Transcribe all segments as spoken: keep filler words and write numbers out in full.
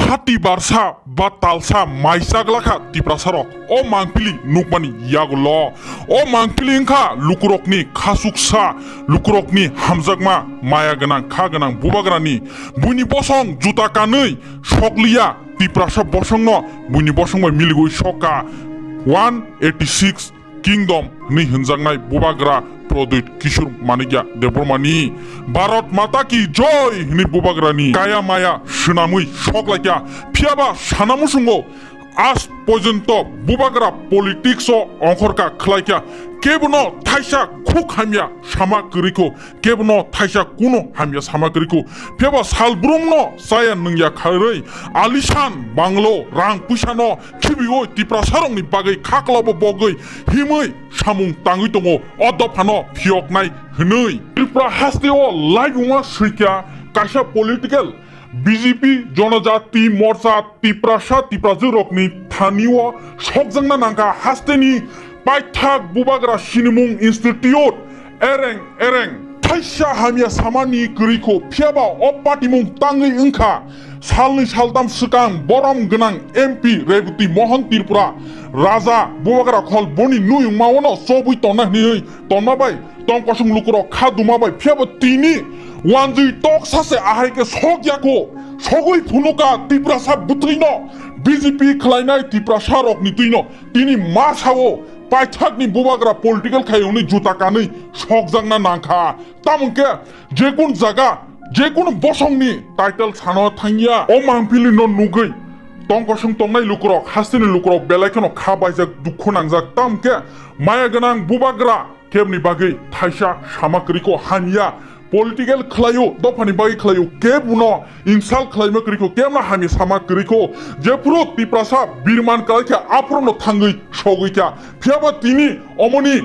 Phatwi barsa ba talsa mai chagla kha Tiprasa rok o mangpili nukmani yagulo. O mangpili wngkha lukurokni khasuksa, lukurokni hamjakma, maya gwnang, kha gwnang bubagrani. Buini bosong juta kanwi sokliya Tiprasa bosongno buini bosong bai miligwi sokha one eighty six Kingdom hwnwi hwnjaknai bubagra Pradyut Kishore Manikya Debbarmani. Bharat Mata Ki Joy hwnwi bubagrani kaya maya swnamwi soklaikha. Phiyaba sana muchungo aaj porjonto bubagra politics o ongkhorka khlaikha. Kebono thaisa khuk hamya sama kwrwikho. Kebono thaisa kuno hamya sama kwrwikho. Phiyaba salbrumno chaya nungya kharwi alisan banglo rang puisano khibiwi Tiprasarokni bagwi khaklabo bogwi himwi samung tangwi tongo o dophano phiyoknai hwnwi. Tripura hasteo laibuma swikha kaisa political B J P Jonojati Morcha Tiprasa Tiprajwrokni thanio sokjakna nangkha hasteni paithak bubagra sinimung institute ereng ereng thaisa hamya samani kwrwikho phiyaba o patimung tangwi wngkha. Salnwi saltam swkang borom gwnang M P Rebati Mohan Tripura raja bubagra khol boni nuyungmao no chobwi tonna hwnwi tonma bai tong kosong lukurok kha duma bai phiyaba tini wanjwi tok sase ahai khe sok yako sogwi phunuka Tiprasa bwtwino B J P khlainai Tiprasa rokni twino tini ma sao paithakni bubagra political khayungni juta kanwi sokjakna nangkha. Tamo khe jekun jaga jekun bosongni title sano thangya o mangpili no nugwi tong kosong tongnai lukurok hasteni lukurok belai kheno kha baijak dukhu nangjak. Tamo khe maya gwnang bubagra kebni bagwi thaisa sama kwrwikho hamya political khlaio dophani bagwi khlaio kebono insult khlaima kwrwikho kebono hamya sama kwrwikho jephuru Tiprasa birman kalaikha aphuru no thangwi sogwikha phiyaba tini omoni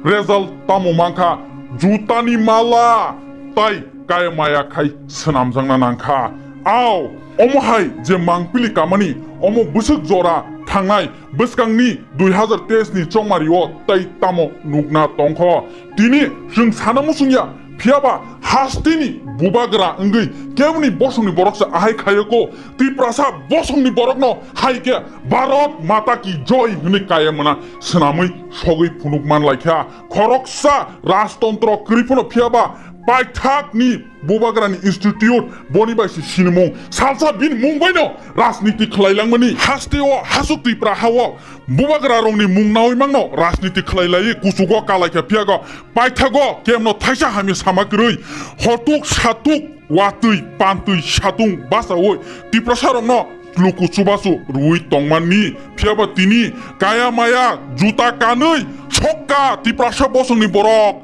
result tamo mankha jutani mala tai kaya maya khai swnamjakna nangkha. Ao omo hai je mangpili kamani omo bwswk jora thangnai bwskangni dui hazar teis ni chongmari o tai tamo nukna tongkho. Tini chwng sana muchungya phiyaba hasteni bubagra wngwi keboni bosongni boroksa ahai khayoko Tiprasa bosongni borokno hai khe Bharat Mata Ki Joy hwnwi kaya muna swnamwi sogwi phunuk manlaikha. Khoroksa rajtontro kwrwi phano phiyaba paithakni bubagrani institute boni bai se sinimung salsa bini mung baino rajniti khlailangmani hasteo hasuk Tipra hao bubagra rokni mung nawi mangno rajniti khlailai kuchugo kalaikha phiyago paithago kemno thaisa hamya sama kwrwi hotuk satuk watwi pantwi satung basawi Tiprasa rokno luku chubachu rwi tongmani phiyaba tini kaya maya juta kanwi sokka Tiprasa bosongni borok.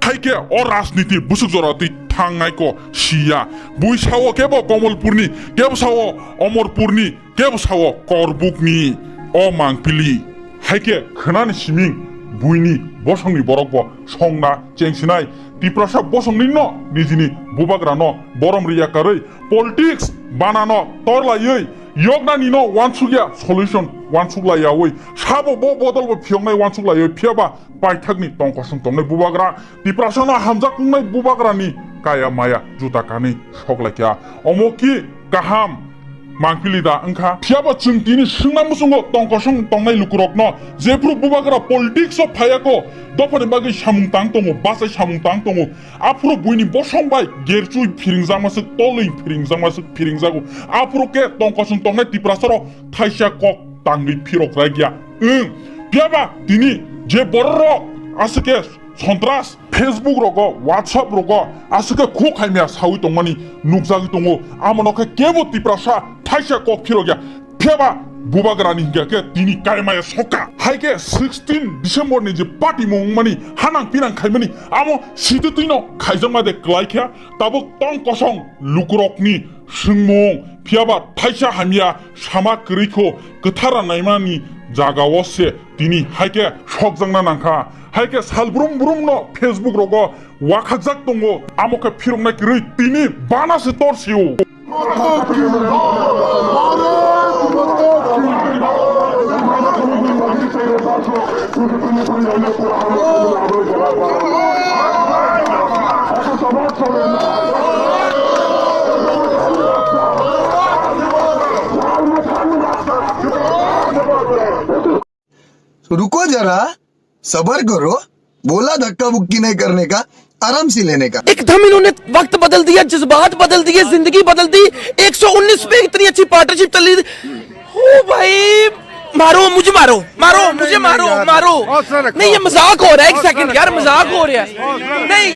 Hai khe o rajniti bwswk jora twi thangnai ko siya. Bui sao kebo Komolpurni, kebo sao Omorpurni, kebo sao Korbukni o mangpili. Hai khe khwnani siming buini bosongni borok bo songna chengsinai. Tiprasa bosongni no nijini bubagra no borom riya karwi politics banano torlaiwi yoknani no wansukya solution wansuk laiyawi sabo bo bodol bo phiyoknai wansuk laiwi phiyaba paithakni tongkosong tongnai bubagra, Tiprasano hamjak wngnai bubagrani kaya maya juta kanwi soklaikha. Omo ki kaham mangpili da wngkha? Phiyaba chwng tini swngna muchungo tongkosong tongnai lukurokno, jephru bubagra politics o phaiya kho, dophani bagwi samung tang tongo, bachai samung tang tongo, aphuru buini bosong bai gerchui phiringjakma swk, tolwi phiringjakma swk phiringjago, aphuru khe tongkosong tongnai Tiprasarok thaisa kok tangwi phirok raikya. Wng, phiyaba tini je bororok aswk khe sontras, Facebook rogo, WhatsApp rogo aswk khe khuk hai maya sawi tongmani nukjagwi tongo. Amo no khe kebo Tiprasa thaisa kok phirokya. Phiyaba bubagrani hinkhe khe tini kaimaya sokha. Hai khe sixteen December ni je patimung wngmani hanang pinang khaimani amo sitwtwino khaijakma de kwlai khe tabuk tong kosong lukurokni swngmung, phiyaba thaisa hamya sama kwrwi kho, kwthara naimani jagao se tini hai khe sokjakna nangkha. Hai khe salbrum brumno Facebook rogo wakhakjak tongo, amo khe phiroknai kwrwi tini bana se tor sio. रुको जरा, सबर करो। बोला धक्का बुक्की नहीं करने का, आराम से लेने का। एकदम इन्होंने वक्त बदल दिया, जज्बात बदल दिए, जिंदगी बदल दी। एक सौ उन्नीस पे इतनी अच्छी पार्टनरशिप चल रही थी। ओ भाई, मारो मुझे, मारो, मारो मुझे, मारो, मारो। नहीं, ये मजाक हो रहा है। एक सेकंड यार, मजाक हो रहा है। नहीं,